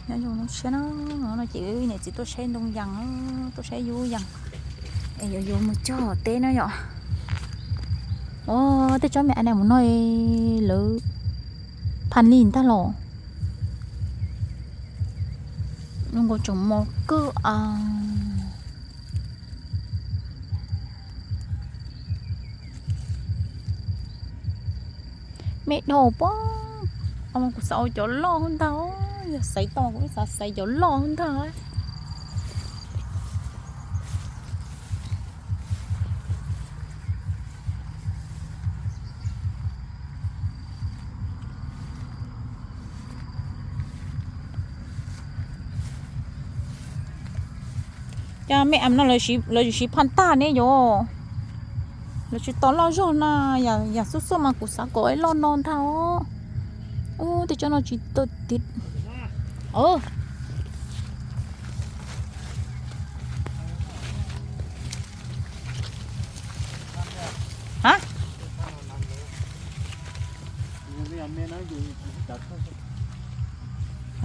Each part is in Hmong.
Nyob zoo siab no, no ces niam txiv tuaj saib ntoo yas, tuaj saib yub yas es yuav yuav mus cog teb na yom. Tej tsob me a na mus no lawv phaj li ntag los. Zoo nkaus tseem mos kawg. Me dhau pob, kuv xav ua cov loj ntag. Yog xaiv tau kuv xav xaiv cov loj ntag. Cov me a no lawv tsis phaj tag ne yom. Lawv tsis tau loj zog na, yam xub xuaj mas kuv xav kom loj no ntag os. Ub, tej tsob no tsis tau ti.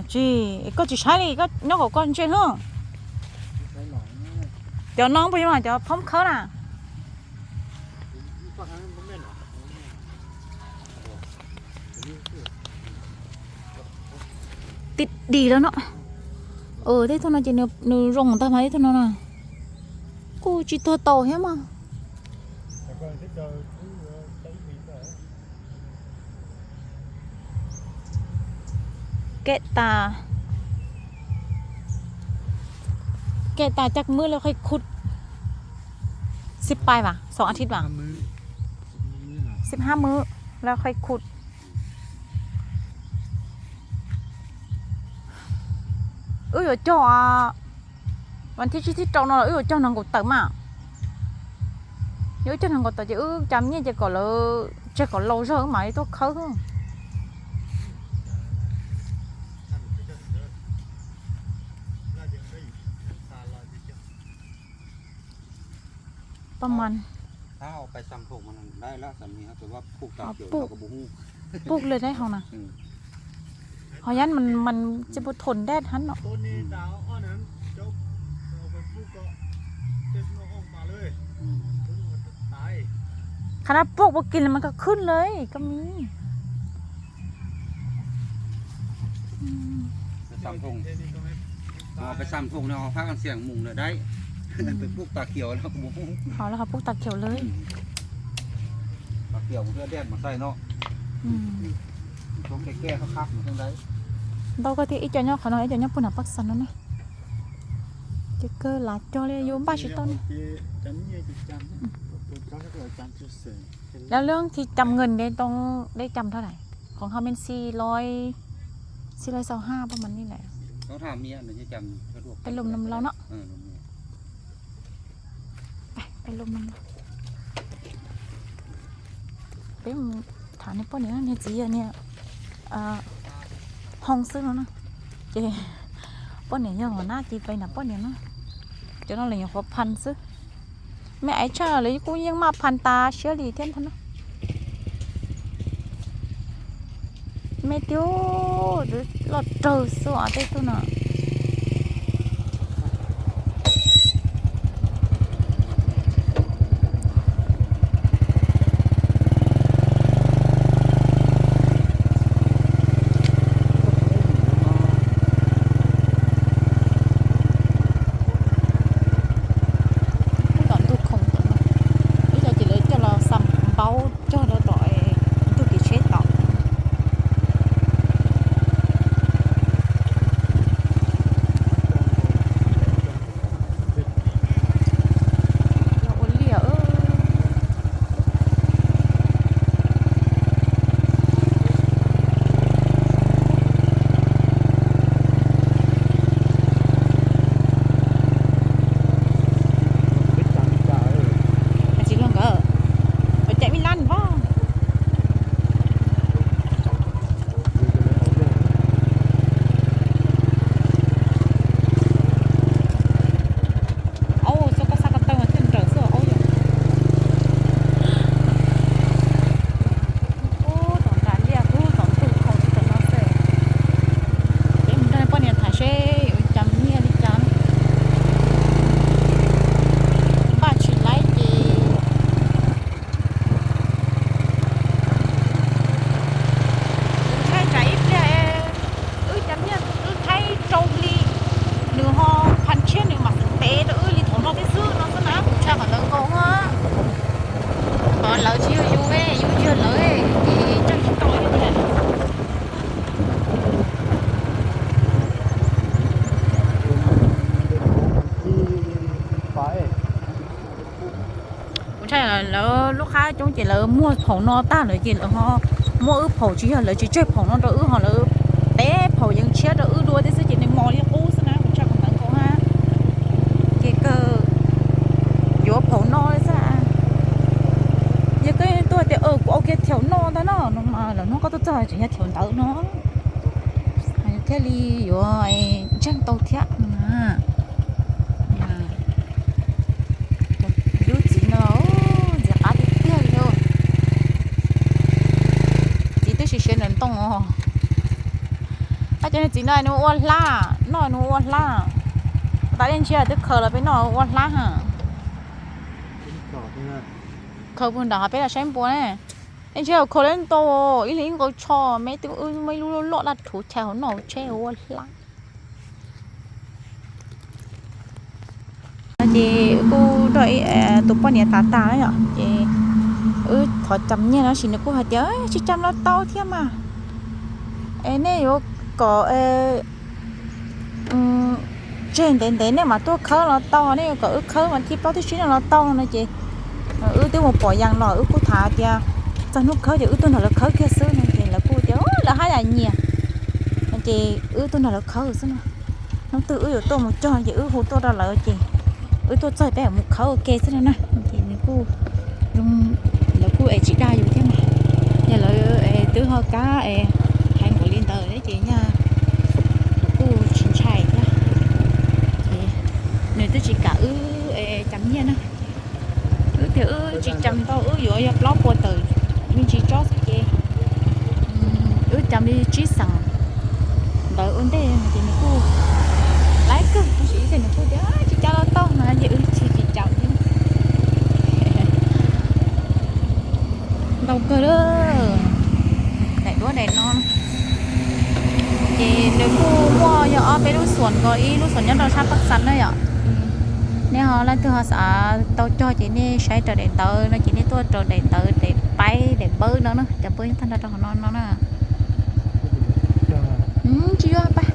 Tsis, koj tsis saib li, koj nyob kom koj ntsia hwb. Cov no puas yog cov phoob khawb na? Tib dim los no. Tej tug no ces nws zoo ntag mas tej tug no na. Kuj tsis tuag tau thiab mas. Kej tas, kej tas caj mub lawv qhib khub. Xib pais vas, xoo a thib vas, xib hab mub lawv qhib khub. Wb yuav cog, vas thib tsib thib rau no wb yuav cog nees nkaum tawm mas. Yog wb cog nees nkaum tawm ces wb cov nyiaj ces kom lawv tseg kom laus zog wb mam li tuaj khawb xwb. Paj mas pug li dab hau na. Ho yam mas tsis pub thôn dab hab no. Qhov no pug puas kis mas koj khwb lawm koj mi. Peb xam thooj no fab kan xiam mus lawm dab. Peb pub tas khiav lawm kuv mus. Ho lawv ho pub tas khiav lawm. Tas khiav mus thiab dej mas xaij no. Coob ke ke khab khab mus thiab dab. Ntau koj thiab ib co nyob qhov no ib co nyob puag nram Paj Xas no na. Ces kawg lav cog li yus npaj tsis tau na. Lawv lub thi cam ngwm de too deb cam thawj daim, khoom hau men xi loi, xi loi xau haj paj mas ni lawm. Peb lom lom laus no. Peb mus tham niag poj niam, niag txiv yog niag hoo xwb no na. Ces poj niam yog hov nab ces peb nram poj niam no. Cov no lawv nyuam qhuav phaj xwb. Me aiv tshaj lawv kuj yeej maj phaj tas siab li thiab ntag na. Me tiub, loj rawg xwb os tej tug no. Pub tom ntug khoom tom no, ib co ces lawv coj los xam npaub cog rau tom ntug kev tsheb tod. Lub qab coob ces lawv muag phaum no tag lawm ces lawv ho muab wb phaum, tsis yog lawv tsis tseg phaum no rau wb ho lawv teb phaum yees tshiab rau wb dua thiab xwb ces nws mos li qub xwb na, kuv tshaj qhov ntawd nkaus ha. Ces kawg yuav phaum no xwb. Yog koj tuaj tias kuv ua kiag thiaum no ntag no, no mas lawv hnub koj tuaj txog tseem yog thiaum ntawd no thiaj li yuav ntseeg tau thiab no na. Lub txiv no ntxim qab tiag tiag li. Txiv twb siav siav ntawm ntoo os. Ab, cov niag txiv no nws ua hlab, noj nws ua hlab. Tas dej ntshiab twb khaws los peb noj ua hlab ha. Khaws puag nram hav peb los saib npua ne. Dej ntshiab khaws lawm ntau, ib leeg ib nqaws tsho, me twb muaj ib lub loj loj daj rhuv chais hauv noj tsheb ua hlab. Ces wb kuj nrog tus poj niam tas tas na yom, ces wb thov cam nyiaj no sis nws kuj hais tias tsis cam los tau thiab mas. Es nej yuav kom tseg ntev ntev nej mam tuaj khawb los tau, nej yuav kom wb khawb mas thib plaub thib tsib no los tau no ces wb twb mus pom yees los wb kuj tham tias txog hnub khawb ces wb tuaj nrog lawv khawb kiag xwb no ces lawv kuj tias lawv haj yam nyiam no ces wb tuaj nrog lawv khawb xwb no. Hnub twg wb yuav tuaj mus cog ces wb hu tuaj rau lawv ces wb tuaj txog peb mus khawb ua ke xwb no na. Ces nws kuj zoo, lawv kuj es tsis dag yus thiab mas. Yog lawv twb ho kab hais npaum li ntawd thiab ces nyaj lawv kuj tsis ntshai thiab. Ces nws twb tsis kam wb cam nyiaj na. Wb tias wb tsis cam tau, wb yuav yog plaub puas tawm me ntsis tsob xwb ces wb cam li tsib xees ntawd ua ntej no ces nws kuj laib kawg, tab sis wb tias nws kuj tias tsis cam los tau no ces wb tsis tsis cam thiab. Ntau kawg lawm, daim duab daim no. Ces nws kuj muaj yog ob peb lub xuam nkaus, ib lub xuam nyob rau sab Paj Xas na yom. Nej ho leej twg ho xav tau cog ces nej saib raws daim ntawd no ces nej tuaj raws daim ntawd, daim paib daim npawb no na, cov npawb nyob tag nrho rau hauv no no na. Tsis yuav pas.